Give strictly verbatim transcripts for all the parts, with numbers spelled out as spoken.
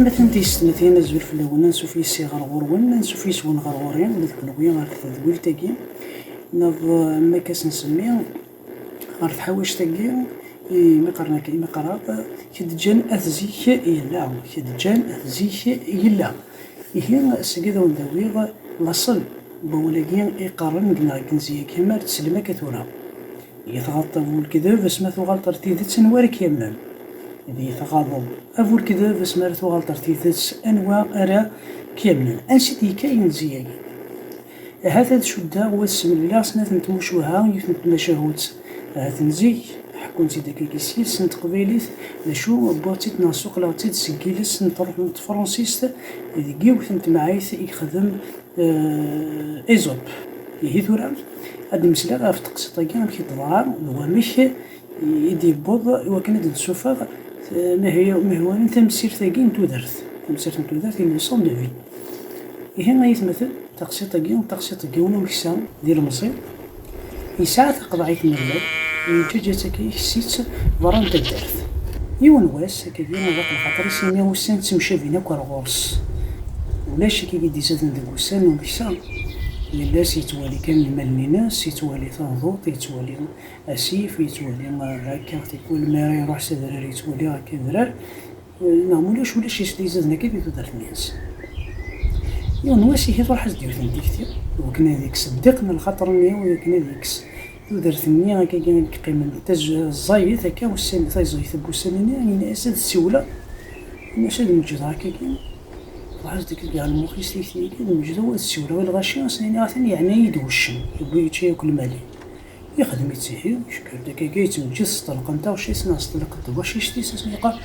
Atenti s tnatin, azul fell-awen, ansuf yes-i ɣer ɣur-wen, ansuf yes-wen ɣer ɣur-i, ula d kenwi ɣer tedwilt-agi, neɣ, eh, ma akka s-nsemmi, ɣer tḥawact-agi, imi qqaren akka, imi qqareɣ, eh, k-d-ǧǧan at zik yella, k-d-ǧǧan at zik yella. Ihi, seg ad awen-d-awiɣ laṣel n wawal-agi i qqaren deg neɣ deg inzi-agi, ma ar teslem akka tura. Di tɣaḍeḍ a bu lekdeb, asmi ara tuɣaleḍ ar tidet, anwa ara k-yamnen? Di tɣaḍeḍ a bu lekdeb, asmi ara tuɣaleḍ ar tidet, anwa ara k-yamnen? Ansi d-yekka yinzi-agi? Ahat ad cuddeɣ wa ad smelleleɣ snat n tmucuha, yiwet n tmacahut ahat n zik, ḥekkun-tt-id akkagi s yiles n teqbaylit, d acu, wwiɣ-tt-id neɣ ssuqleɣ-tt-id seg yiles n tr-, n tefransist, deg yiwet n temɛayt i yexdem eh, Aesop. Ihi tura, ad d-mmeslaɣ ɣef teqsiṭ-agi, amek i d-teḍra, d wamek i d-yewweḍ i wakken ad d-nessufeɣ, eh, ma hi-, ma hwanen tamsirt-agi n tudert. Tamsirt n tudert, une leçon de vie. Ihi, ay atmaten, taqsiṭ-agi, taqsiṭ n yiwen umeksa d ilemẓi, yesɛa taqeḍɛit n lmal, yeǧǧa-tt akka, ikess-itt berra n taddart. Yiwen wass, akkagi, iḍaq lxaṭer-is imi ussan ttemcabin akk ar ɣur-s. Ulac akkagi d-izaden deg wussan n umeksa. Yal ass yettwali kan lmal-nni-ines, yettwali taḍuṭ, yettwali asif, yettwali, eh, akka, tikwal mi ara iruḥ s adrar yettwali akka adrar. Eh, neɣ mulac, ulac is-, d-izaden akka di tudert-nni-ines. Yiwen wass ihi truḥ-as-d yiwet n tikti, iwakken ad ikkes ddiq n lxaṭer-nni, iwakken ad ikkes tudert-nni akkagi i yeqqimen d taz-, ẓẓayet akka, ussan, taẓayt n wussan-nni, yenna-as ad ssiwleɣ, yenna-as ad meǧǧdeɣ akkagi. Truḥ-as-d akkagi ɣer lmux-is tikti-agi, ad meǧdeɣ, ad ssiwleɣ i lɣaci, ad sen-iniɣ atan yeɛna-yi-d wuccen, yewwi yečča akk lmal-iw. Yexdem-itt ihi, icekker-d akkagi, yettmeǧǧid s ṭṭelq n taɣect-is neɣ s ṭṭelq n tbacict-is, ad sen-yeqqar: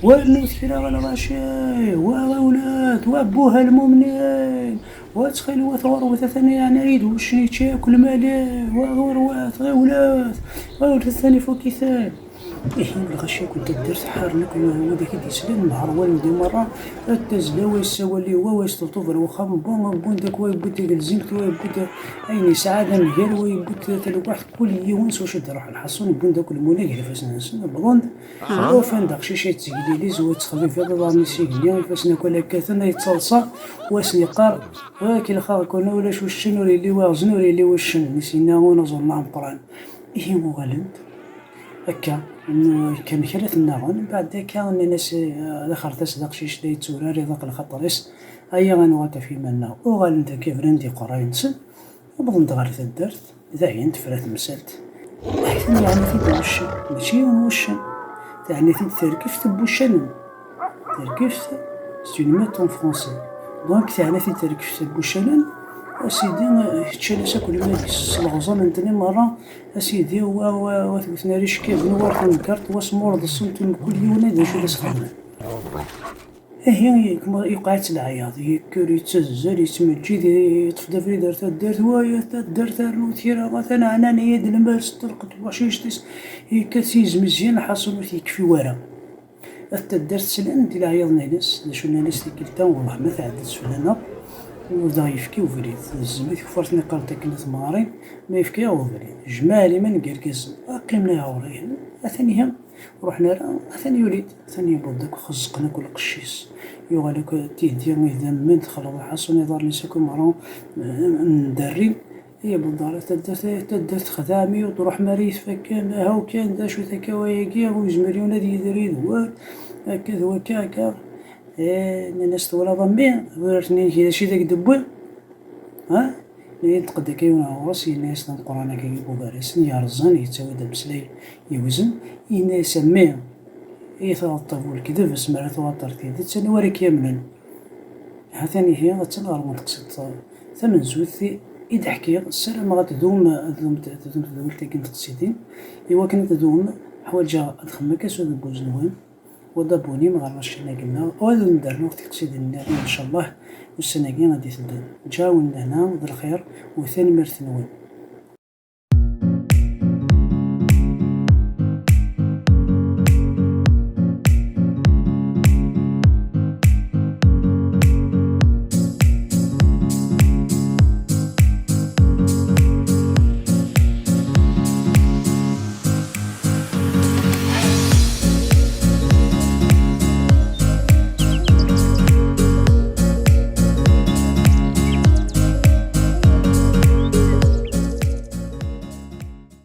"Wa rnut kra a lɣaci, wa ɣiwlet, wa buha lmumnin, wa ttxilwet ɣurwet, atan yeɛna-yi-d wuccen yečča akk lmal-iw, wa ɣurwet, ɣiwlet, ɣiwlet, atan ifuk-iten." Ihi lɣaci akk n taddart ḥaren akk, wid akk i d-yeslan, mherwalen di merra, at tazzla, wa yessawal i wa, wa yesṭebṭub ar wexxam n wa, wwin-d akk, wa yewwi-d tagelzimt, wa yewwi-d ayen yesɛa d amger, wa yewwi-d talwaḥt, kul yiwen s wacu d-iruḥ. Lḥaṣun, wwin-d akk lmunag d ifassen-nsen, wwḍen-d, ufan-d aqcic yettzegliliz, wa yettxebibiḍ iḍarren-is igenni, ifassen akk ala kkaten, a yettaḍsa, wa sen-yeqqar: "Wa kelxeɣ-ken, ulac uccen ur yelli waɣzen, ur yelli wuccen." Nni-s yenna unaẓur-nni ameqqran. Ihi uɣalen-d akka, n-, kan kra ten-nnaɣen, mbeɛd akka nnan-as, eh, daxret-as d aqcic la yetturar, iḍaq lxaṭer-is, aya ad nuɣal ɣef yiman-nneɣ. Uɣalen-d akka bnan-d iqerray-nsen, wwḍen-d ɣer taddart, dayen tefra temsalt. Aḥten yeɛna-t-id wuccen, mačči yiwen wuccen, teɛna-t-id terkeft n wuccanen. Terkeft, c'est une meute en français. Donc, teɛna-t-id terkeft n wuccanen, a sidi, eh, ččan-as akk lmal-is, sleɣẓamen-ten i merra, a sidi, wa, wa, wa tewten ar icekkaben, war taneggart, wa smurḍesen-ten, mkul yiwen d acu i d as-xedmen. Ihi, yuqeɛ-itt leɛyaḍ, yekker, yettazal, yettmeǧǧid, yeṭṭef-d abrid ar taddart, wa ya taddart, rnut kra, atan ɛnan-iyi-d lmal s ṭṭelq n tbacict-is, yekkat s yizmezyan, lḥaṣun ur t-yekfi wara. At taddart slan-d i leɛyaḍ-nni-ines, d acu nnan-as: "Tikkelt-a, wellah ma tɛedda-d fell-aneɣ, ur d aɣ-yefki ubrid. Tezmem i tkeffart-nni qqarent akken a temɣarin, ma yefka-yaɣ ubrid." Jmaɛ liman n yergazen, qqimen iɛuṛiyen, atan ihi, ruḥen ara, atan yuli-d, atan yewweḍ-d akk, xeẓẓqen akk lqecc-is. Yuɣal akk tiddi, idammen, texleḍ lḥaṣun, iḍarren-is akk imeṛṛa, eh, nderrin. Yewweḍ ɣer taddart, ay taddart, txedɛem-iyi, ur d-ruḥem ara yitfakken, ahaw kan, d acu-t akka wayagi, ur yezmir yiwen ad yidir yid-wen, akka d wakka, akka. Eh, nnan-as: "Twalaḍ a mmi, ur rtnin-k d acu i d ak-d-wwi?" Ha? Yenṭeq-d akka yiwen ɣer ɣur-s, yenna-as d ameqqran akka i ugar-asen, yerẓan, yettawi-d ameslay yewzen, yenna-as: "A mmi, i taɣeḍ ṭabu lekdeb, asmi ara tuɣaleḍ ar tidet, anwa ara k-yamnen?" Hatan ihi, attan ɣer-wen teqsiṭ tamenzut i d-ḥkiɣ, ssarameɣ ad tdum, ad tdum, ad tdum tedwilt-agi n teqsiṭin. I wakken ad tdum, ḥwaǧeɣ ad xedmeɣ akka s udebbuz-nwen, u ad abunim ɣer la chaîne-agi-nneɣ, u ad wen-d-rnuɣ tiqsiḍin nniḍen, ncallah, ussan-agi ad d-iteddun. Ǧǧawen lehna d lxir, u tanemmirt-nwen.